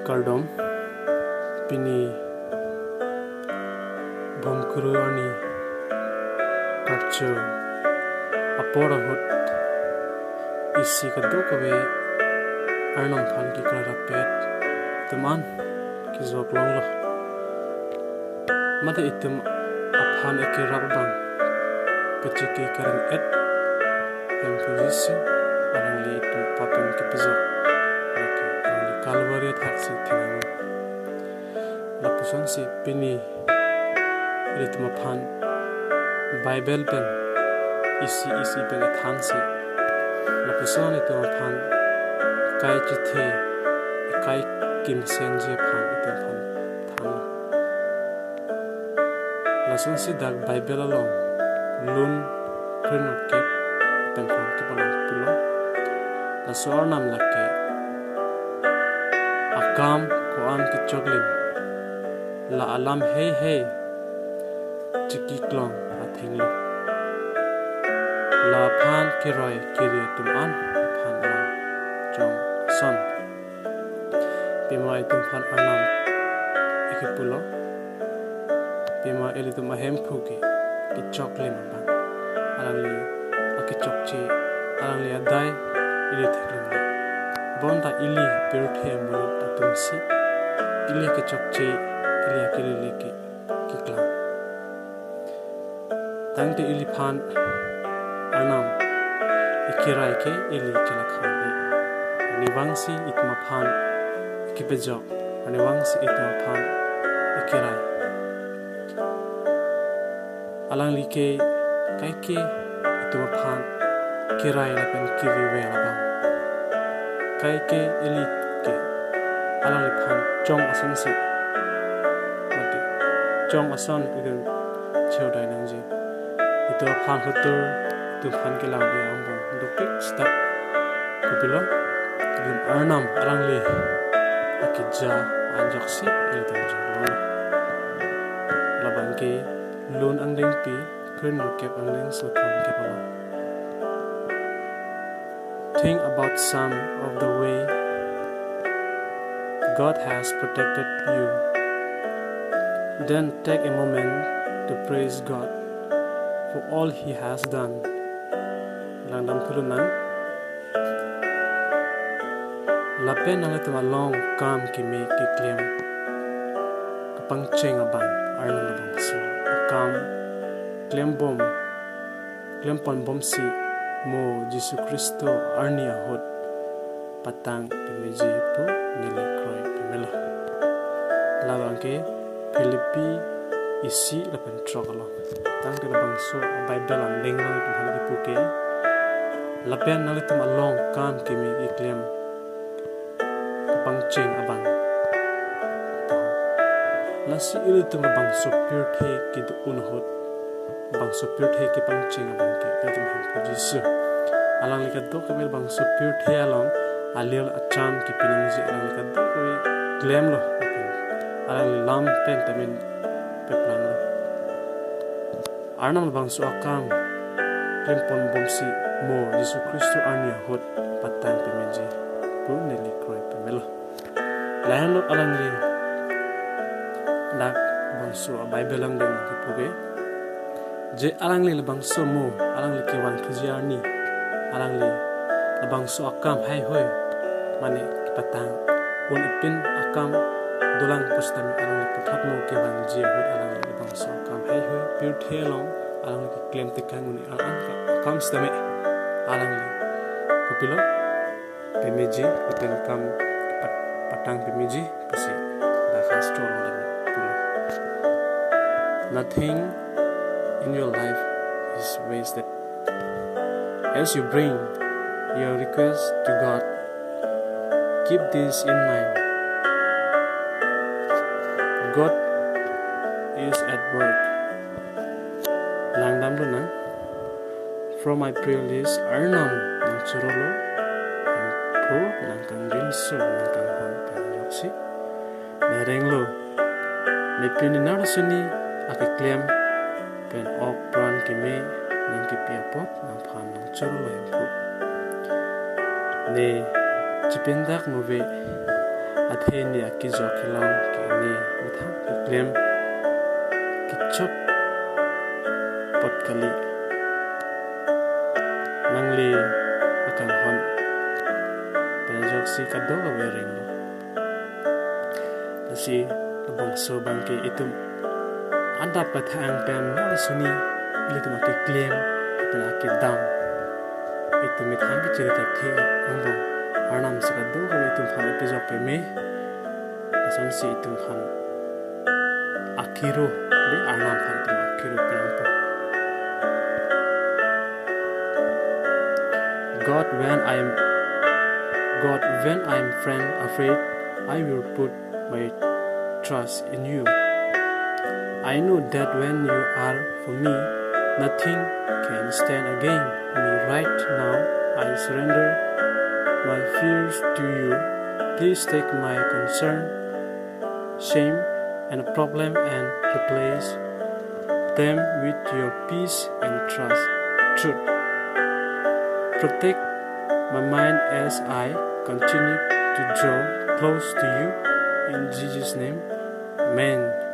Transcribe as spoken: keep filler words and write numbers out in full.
Kardom, pini Bhumkuru arni karcho apor ahut isi kadokave Arnam aphan kekra rapet atum an kejok longlo. Mate itum aphan ekerap abang kachiki kareng-et Hemphu Jisu alangli itum papen kepajok, lake alangli Kalvari athaksi thenang. Lapusonsi pini ilitum aphan Bible pen isi isi pen ethansi, lapuson itum aphan kai chethe, kai kimsenji aphan itum aphan than. Lasonsi dak Bible along Lun kre-nerkep pen thomkep along pulo. Laso Arnam lake akam ko-an kechoklim, la alam heihei chikiklong athenglo. Laphan keroi kere atum an aphan chong ason. Pima itum aphan Arnam ekepulo. Pima ilitum ahemphu ke kechoklim abang, alangli akechokche, alangli adai ili theklonglo. Bonta ili pirthe amonit atumsi ili akechokche, ili akelele ke keklang. Tangte iliphan Arnam ekerai ke ili chelakha ave. Arnivangsi itum aphan ekepajok, arnivangsi itum aphan ekerai. Alangli ke kaike itum aphan kerai lapen keriver abang. Kaike ili ke alangliphan chong asonsi, mate chong ason itum chehodai nangji. Itum aphan hotur, itum aphan kelang dia ambong dopik step. Kopilo, itum Arnam alangli akeja ajoksi ilitum jalo. Labang ke Lun angdengpi kre-nerkep angdengso thomkep along. Think about some of the way God has protected you. Then take a moment to praise God for all He has done. Langdam thulonang. Lapen nanglitum along kam keme keklem kapangcheng abang Arnam labangso akam klembom, klemponbomsi mo Jisu Khristo arni ahut patang pemeji pu neli kroi pemelo. Labang ke Philippi isi lapen throk along. Tangte labangso Bible angdeng along itum aphan kipu ke, lapen nanglitum along kam keme keklem kapangcheng abang. Lasi ilitum labangso pirthe kedo-an ahut, bangso pirthe kepangcheng abang ke ilitum Hemphu Jisu. Alangli kadokave bangso pirthe along alir acham kepi nangji, alangli kadokave klemlo, alangli lam pen tamin peplanglo. Arnam labangso akam klemponbomsi mo Jisu Khristo arni ahut patang pemeji pu neli kroi pemelo. Lahenlo alangli dak bangso Bible angdeng kipu ke, je alangli labangso mo, alangli kevang thuji arni, alangli labangso akam heihui, mane kepatang un-ipin akam dolang pusitame alangli puthot mo kevangji ahut alangli labangso akam heihui pirthe along alangli keklem tekang un-e an-an akam sitame alangli kopilo, pemeji, lapen kam pat-, patang pemeji pusi dak hastro along dam pulo. Nothing in your life is wasted. As you bring your request to God, keep this in mind. God is at work. Langdam lonang. From my prayer list, Arnam nangchorolo, Hemphu nangkangjinso nangkanghon pen ajoksi. Nerenglo, ne pini nar suni akeklem pen ok pran keme nangkipi apot nangphan nangchorolo Hemphu. Ne chipindak move, Athe ne akejok kelong ke ne methang keklem kechok apot kali. Nangli akanghon pen ajoksi kadokave renglo. Lasi labangso abangke itum adap pathang pen nang suni, ilitum akeklem, ilitum akedam, itum methang kechiri thekthe angbong Arnam si kadokave itum aphan ipejok peme. Lasonsi itum aphan akiro, de Arnam aphan itum akiro piyangpo. God, when I am God, when I am friend afraid, I will put my trust in you. I know that when you are for me, nothing can stand against me. Right now, I surrender my fears to you. Please take my concern, shame, and problem and replace them with your peace and trust, truth. Protect my mind as I continue to draw close to you. In Jesus' name, amen.